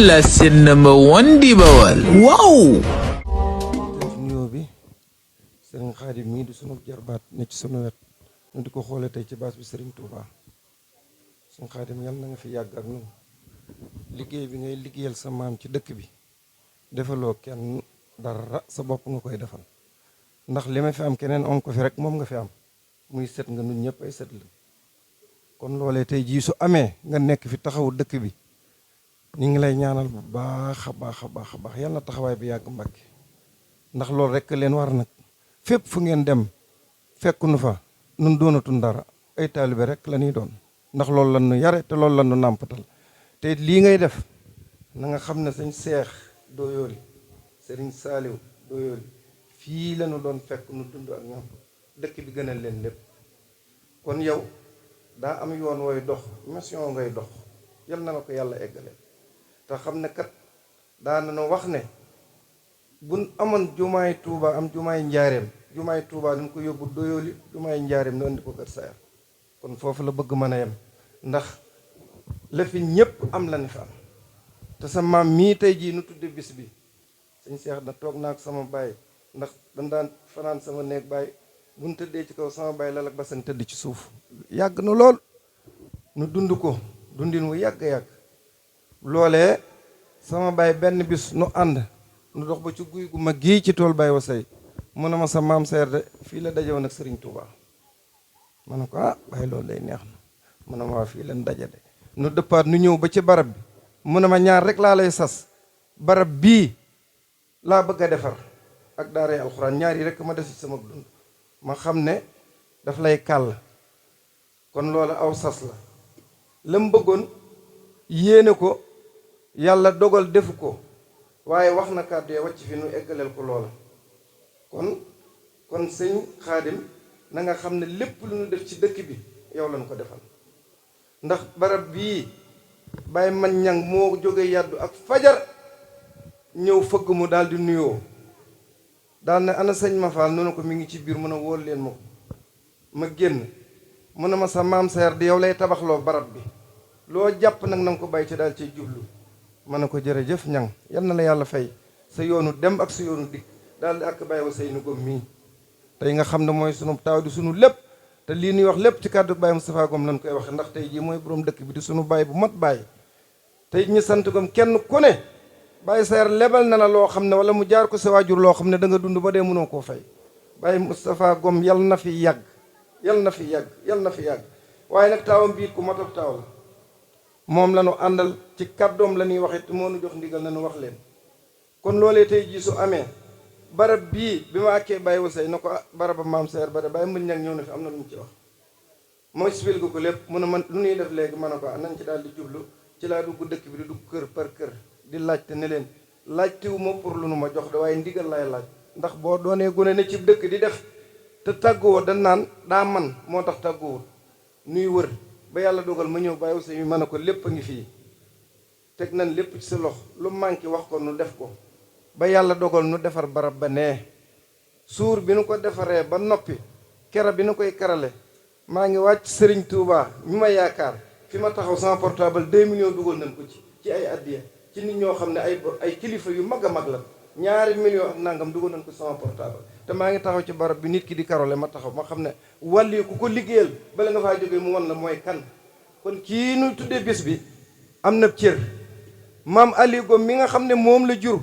la seen number one di Bawal waaw. nuyoo bi Serigne Khadim mii di sunu jarbaat ne ci sunu wet ñu di ko xoole tey ci baas bi Serigne Touba Serigne Khadim yal na nga fi yàgg ak ñun liggéey bi ngay liggéeyal sa maam ci dëkk bi defaloo kenn dara sa bopp nga koy defal ndax li ma fi am keneen on ko fi rek moom nga fi am muy sët nga nun ñëpp ay sët la kon loolee tey jii su amee nga nekk fi taxawu dëkk bi ñu ngi lay ñaanal bu baax a baax a baax a baax yal na taxawaay bi yàgg Mbàkke ndax loolu rek leen war nag fépp fu ngeen dem fekk nu fa nun doonatun dara ay taalibe rek la ñuy doon ndax loolu la nu yare te loolu la nu nàmpatal te lii ngay def na nga xam ne sëñ Seex Doyooli Sëriñ Saaliw Doyooli fii la nu doon fekk nu dund ak ñoom dëkk bi gënal leen lépp kon yow daa am yoon wooy dox mission ngay dox yal na la ko yàlla eggale te xam ne kat daa na wax ne buñ amoon jumaay Tuuba am jumaay njaareem jumaay Tuuba dañ ko yóbbu Doyooli jumaay njaareem nu andi ko Kër Sayar kon foofu la bëgg mën a yem ndax la fi ñépp am la ni fa am te sa maam mii tey jii nu tudde bis bi sëñ Seex na toog naa ak sama baay ndax dañ daan fanaan sama néeg baay buñ tëddee ci kaw sama baay lal ak basan tëdd ci suuf yàgg na lool nu dund ko dundin wu yàgg-yàgg loolee sama baay benn bis nu ànd nu dox ba ci guy gu mag gii ci tool baay wasay mu ne ma sa maam Seer de fii la dajewoon ak Sëriñ Tuuba ma ne ko ah waaye loolu lay neex na mu ne ma waa fii leen daje de nu dëppaat nu ñëw ba ci barab bi mu ne ma ñaar rek laa lay sas barab bii laa bëgg a defar ak daaray alxuraan ñaar yi rek ma des ci sama dund ma xam ne daf lay kàll kon loolu aw sas la lam bëggoon yéene ko yàlla dogal defu ko waaye wax na kàddu ya wàcc fi nu eggaleel ko loola kon sëñ Xaadim na nga xam ne lépp lu ñu def ci dëkk bi yow lañ ko defal ndax barab bii Baye man ñang moo jóge yàddu ak fajar ñëw fëgg mu daal di nuyoo daal ne ana sëñ ma faal noonu ko mi ngi ci biir mun a wóol leen ma ko ma génn mu ne ma sa maam Seer di yow lay tabaxloo barab bi loo jàpp nag na nga ko bàyyi ci daal ciy jublu ma ne ko jërëjëf ñang yal na la yàlla fay sa yoonu dem ak sa yoonu dikk daal di ak bàyyi wa say nu gom mii tey nga xam ne mooy sunu taaw di sunu lépp te lii ñuy wax lépp ci kàddu Baye Moustapha Gom lañ koy waxe ndax tey jii mooy borom dëkk bi di sunu baay bu mat baay tey ñu sant Gom kenn ku ne Baye Seer lebal na la loo xam ne wala mu jaar ko sa waajur loo xam ne da nga dund ba dee mënoo koo fay Baye Moustapha Gom yal na fi yàgg yal na fi yàgg yal na fi yàgg waaye nag taawam biit ku matab taaw la moom la ñu àndal ci kàddoom la ñuy waxit moo nu jox ndigal na nu wax leen kon loolee tey jii su amee barab bii bi ma àkkee Baye wasay na ko baraba maam Seer ba de Baye mën ñag ñëw na fi am na lu mu ci wax ma expliqué ko lépp mu ne man lu ñuy def léegi ma ne ko nañ ci daal di jublu ci laa dugg dëkk bi di dugg kër par kër di laajte ne leen laajtewu ma pour lu nu ma jox de waaye ndigal lay laaj ndax boo doonee gone ne ci dëkk di def te tàgguwoo dañ naan daa man moo tax tàgguwul nuy wër ba yàlla dogal ma ñëw Baye wasay mi ma ne ko lépp a ngi fii teg nañ lépp ci sa lox lu manqué wax ko nu def ko ba yàlla dogal nu defar barab ba nee suur bi nu ko defaree ba noppi kera bi nu koy karale maa ngi wàcc Sëriñ Tuuba ñu ma yaakaar fi ma taxaw sama portable 2 millions dugal nañ ko ci ay addiya ci nit ñoo xam ne ay kilifa yu mag a mag la 2 millions ak nangam dugal nañ ko sama portable te maa ngi taxaw ci barab bi nit ki di karole ma taxaw ma xam ne wàlli ku ko liggéeyal bala nga faa jógee mu won la mooy kan kon kii nu tuddee bés bi am na cër maam Ali Gom mi nga xam ne moom la jur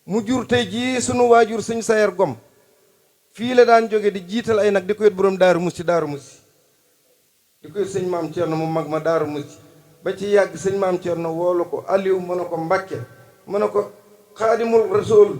mu jur tey jii sunu waajur sëñ Sayer Gom fii la daan jóge di jiital ay nag di ko yët borom Daaru Musti di ko yët sëñ maam Thierno mu mag ma Daaru Musti ba ci yàgg sëñ maam Thierno woolu ko Aliou mën na ko Mbàkke mën na ko Xaadimul Rasuul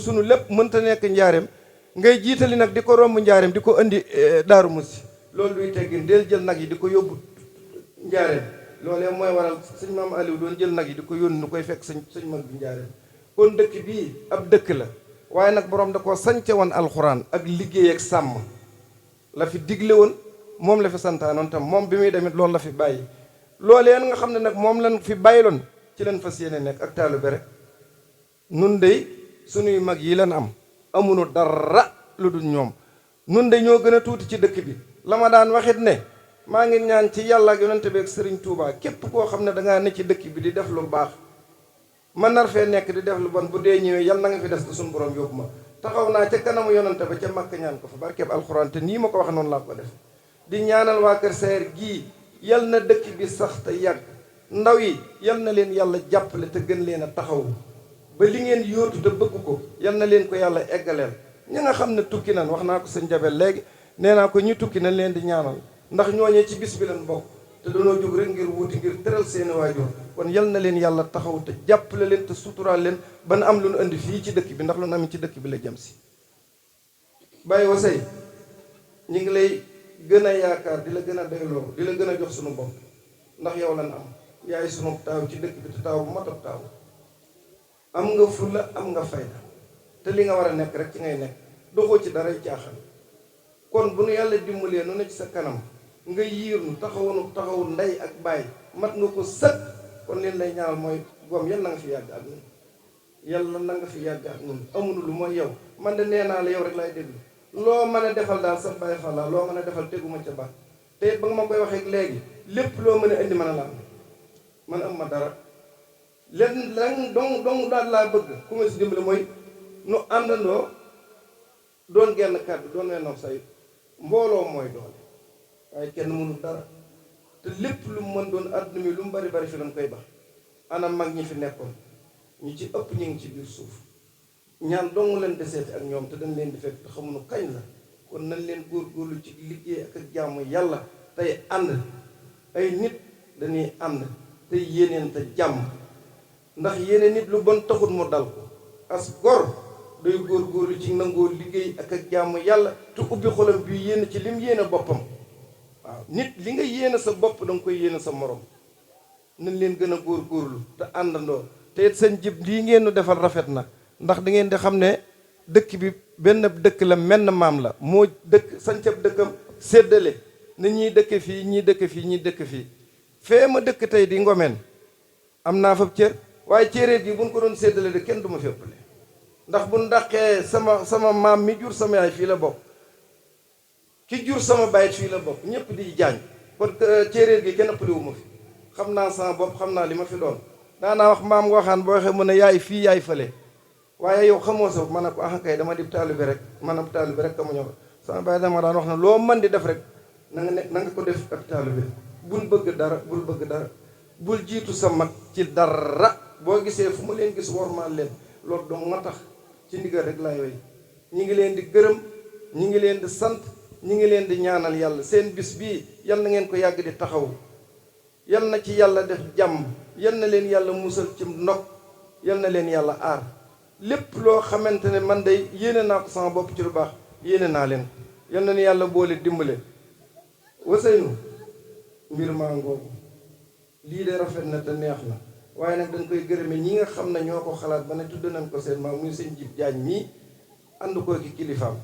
sunu lépp mënta nekk njaareem ngay jiitali nag di ko romb njaareem di ko indi Daaru Musti loolu duy teggin del jël nag yi di ko yóbbu njaareem loolee mooy waral sëñ maam Aliou doon jël nag yi di ko yónni nu koy fekk sëñ mag bi njaareem kon dëkk bii ab dëkk la waaye nag borom da koo sance woon alxuraan ak liggéey ak sàmm la fi digle woon moom la fi santaanoon tam moom bi muy demit loolu la fi bàyyi loolee nga xam ne nag moom lañ fi bàyyiloon ci leen fas yéene nekk ak taalu bi rek nun dey sunuy mag yi lan am amunu dara lu dul ñoom nun de ñoo gën a tuuti ci dëkk bi la ma daan waxit ne maa ngi ñaan ci yàlla ak yonente bi ak Sëriñ Tuubaa képp koo xam ne dangaa ne ci dëkk bi di def lu baax man nar fee nekk di def lu bon bu dee ñëwee yal na nga fi des te suñu borom yóbbu ma taxaw naa ca kanamu yonante ba ca Makka ñaan ko fa barkeeb alxuraan te nii ma ko wax noonu laa ko def di ñaanal waa Kër Sayer gii yal na dëkk bi sax te yàgg ndaw yi yal na leen yàlla jàppale te gën leen a taxaw ba li ngeen yóotu te bëgg ko yal na leen ko yàlla eggaleel ñi nga xam ne tukki nan wax naa ko sëñ Jabel léegi nee naa ko ñu tukki nañ leen di ñaanal ndax ñooñee ci bis bi lañ bokk te dañoo jóg rek ngir wuti ngir tëral seeni waajur kon yal na leen yàlla taxaw te jàppale leen te suturaal leen ba na am lu nu indi fii ci dëkk bi ndax lu nu am ci dëkk bi la jëm si bàyyi wasay ñu ngi lay gën a yaakaar di la gën a doyloo di la gën a jox sunu bopp ndax yow lan am yaay sunu taaw ci dëkk bi te taaw bu matab taaw am nga fulla am nga fayda te li nga war a nekk rek ci ngay nekk doxoo ci dara caaxaan kon bu nu yàlla dimbalee nu ne ci sa kanam nga yiir nu taxawu ndey ak baay mat nga ko sëkk kon leen lay ñaanal mooy goom yal na nga fi yàgg ak ñun yàlla na nga fi yàgg ak ñun amuñu lu mooy yow man de nee naa la yow rek laay déglu loo mën a defal daal sa baay fa la loo mën a defal teguma ca baax te it ba nga ma koy waxee léegi lépp loo mën a indi mën a la am man am ma dara len lan dong daal laa bëgg ku ma si dimbali mooy nu àndandoo doon genn kàddu doon wenn say mbooloo mooy doole waaye kenn mënul dara te lépp lu mu mën doon àdduna mi lu mu bari bari fi lañ koy bax ana mag ñi fi nekkoon ñu ci ëpp ñu ngi ci biir suuf ñaan dong leen deseeti ak ñoom te dañ leen di fekk te xamuñu kañ la kon nañ leen góorgóorlu ci liggéey ak jaamu yàlla tey ànd ay nit dañuy ànd tey yéeneen te jàmm ndax yéene nit lu bon taxut mu dal ko as gor day góorgóorlu ci nangoo liggéey ak jaamu yàlla te ubbi xolam bi yéene ci lim yéene boppam waaw nit li nga yéene sa bopp danga koy yéene sa morom nañ leen gën a góorgóorlu te àndandoo te it seen jib lii ngeen nu defal rafet na ndax da ngeen di xam ne dëkk bi benn dëkk la menn maam la moo dëkk sancab dëkkam séddale na ñiy dëkk fii ñii dëkk fii ñii dëkk fii fee ma dëkk tey di Ngomeen am naa fa cër waaye céréet gi buñ ko doon séddale de kenn du ma féppale ndax buñ dàqee sama maam mi jur sama yaay fii la bokk ki jur sama baay fii la bokk ñëpp di jaañ kon céréet gi kenn ëppalewu ma fi xam naa sama bopp xam naa li ma fi doon daanaa wax maam waxaan boo waxee mu ne yaay fii yaay fële waaye yow xamoo sa man a ko kay dama di taalibe rek man ab taalibe rek ka ma ñor sama baay dama daan wax ne loo mën di def rek na nga ko def ak taalibe bul bëgg dara bul jiitu sa mag ci dara boo gisee fu ma leen gis wormaal leen loolu dong nga tax ci ndigal rek laa yooyu ñi ngi leen di gërëm ñi ngi leen di sant ñi ngi leen di ñaanal yàlla seen bis bii yal na ngeen ko yàgg di taxaw yal na ci yàlla def jàmm yal na leen yàlla musal ci ndog yal na leen yàlla aar lépp loo xamante ne man day yéene naa ko sama bopp ci lu baax yéene naa leen yal na ni yàlla boole dimbale Ousseynou mbir maa ngoogu lii de rafet na te neex na waaye nag dañ koy gërëme ñi nga xam ne ñoo ko xalaat ba ne tudd nañ ko seen maam muy seen jib jaañ mii ànd koo ki kilifaam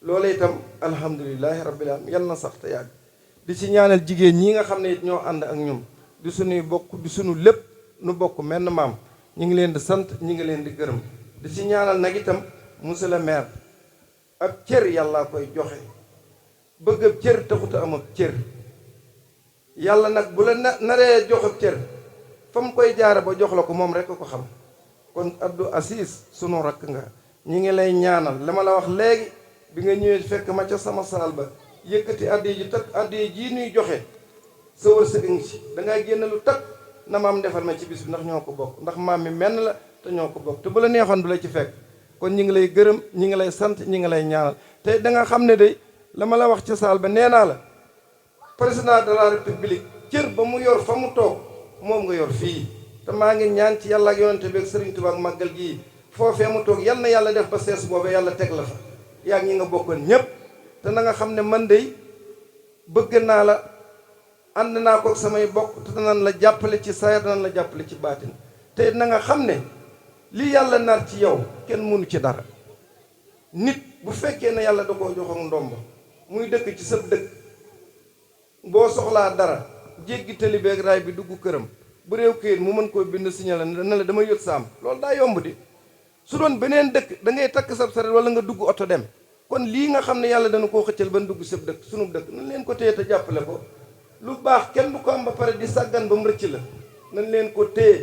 loola itam alhamdulilahi rabbil alamin yal na sax te yàgg di ci ñaanal jigéen ñi nga xam ne it ñoo ànd ak ñun di suñuy bokk di suñu lépp nu bokk menn maam ñu ngi leen di sant ñu ngi leen di gërëm di ci ñaanal nag itam monsieur le maire ab cër yàllaa koy joxe bëgg ab cër taxuta am ab cër yàlla nag bu la naree jox ab cër fa mu koy jaare ba jox la ko moom rek ko xam kon Abdou Aziz sunu rakk nga ñi ngi lay ñaanal la ma la wax léegi bi nga ñëwee fekk ma ca sama saal ba yëkkati addiya ji takk addiya ji nuy joxe sa wërsëg ngi ci dangay génn lu takk na maam defal ma ci bis bi ndax ñoo ko bokk ndax maam mi menn la te ñoo ko bokk te bu la neexoon du la ci fekk kon ñi ngi lay gërëm ñi ngi lay sant ñi ngi lay ñaanal te da nga xam ne day la ma la wax ca saal ba nee naa la président de la république cër ba mu yor fa mu toog moom nga yor fii te maa ngi ñaan ci yàlla ak yonente bi ak Sëriñ Tuubaa ak màggal gii foofee mu toog yal na yàlla def ba sees boobee yàlla teg la fa yaa ngi ñi nga bokkoon ñépp te na nga xam ne man day bëgg naa la ànd naa ko samay bokk te danañ la jàppale ci saayir danañ la jàppale ci baatin te na nga xam ne li yàlla nar ci yow kenn mënu ci dara nit bu fekkee ne yàlla da koo joxoon ndomb muy dëkk ci sab dëkk boo soxlaa dara jéggi tali beeg raay bi dugg këram bu réew këyit mu mën koo bind signalé na la dama yót saam loolu daa yomb di su doon beneen dëkk da ngay takk sab saret wala nga dugg oto dem kon lii nga xam ne yàlla dana koo xëccal ban dugg sab dëkk sunu dëkk nañ leen ko téye te jàppale ko lu baax kenn du ko am ba pare di sàggan ba mu rëcc la nañ leen ko téye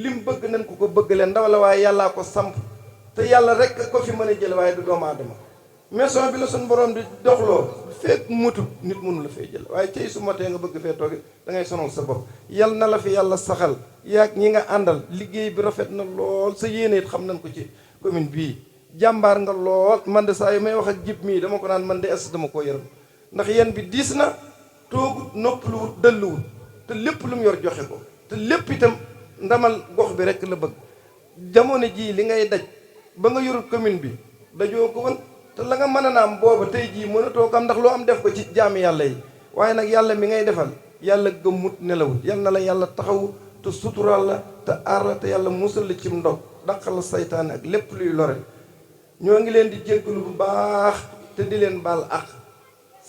lim bëgg nañ ko bëgg leen ndaw la waaye yàllaa ko samp te yàlla rek ko fi mën a jël waaye du doomu aadama maison bi la suñ borom di doxloo fekk mutut nit mënu la fee jël waaye cey su motee nga bëgg fee tooge da ngay sonal sa bopp yal na la fi yàlla saxal yaag ñi nga àndal liggéey bi rafet na lool sa yéene it xam nañ ko ci commune bii jàmbaar nga lool man de saa yu may wax ak jib mii dama ko naan man de es dama koo yërëm ndax yéen bi diis na toogut noppaluwut dëlluwut te lépp lu mu yor joxe ko te lépp itam ndamal gox bi rek la bëgg jamono jii li ngay daj ba nga yorul commune bi dajoo ko woon te la nga mën a naam booba tey jii mënatoo ko am ndax loo am def ko ci jaami yàlla yi waaye nag yàlla mi ngay defal yàlla gëmmut nelawut yal na la yàlla taxawu te suturaal la te aar la te yàlla musal la cim ndog daqal la saytaane ak lépp luy lore ñoo ngi leen di jéggalu bu baax te di leen baal ak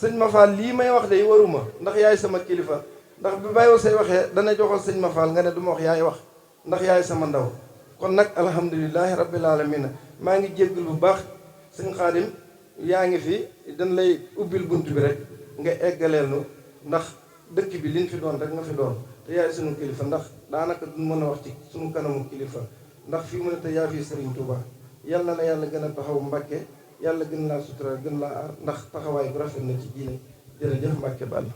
sëñ Mafal lii may wax de waruma ndax yaay sama kilifa ndax bi bàyyiwul say waxee dana joxal sëñ Mafal nga ne du ma wax yaay wax ndax yaay sama ndaw kon nag alhamdulilahi rabbil alamin maa ngi jéggalu bu baax sëñ Xaadim yaa ngi fi dañ lay ubbil bunt bi rek nga eggaleel nu ndax dëkk bi liñ fi doon rek nga fi doon te yaay sunu kilifa ndax daanaka duñ mën a wax ci sunu kanamu kilifa ndax fii mu ne te yaa fii Serigne Touba yal na la yàlla gën a taxaw Mbàkke yàlla gën laa sutura gën laa aar ndax taxawaay bu rafet na ci diine jërëjëf Mbàkke Balla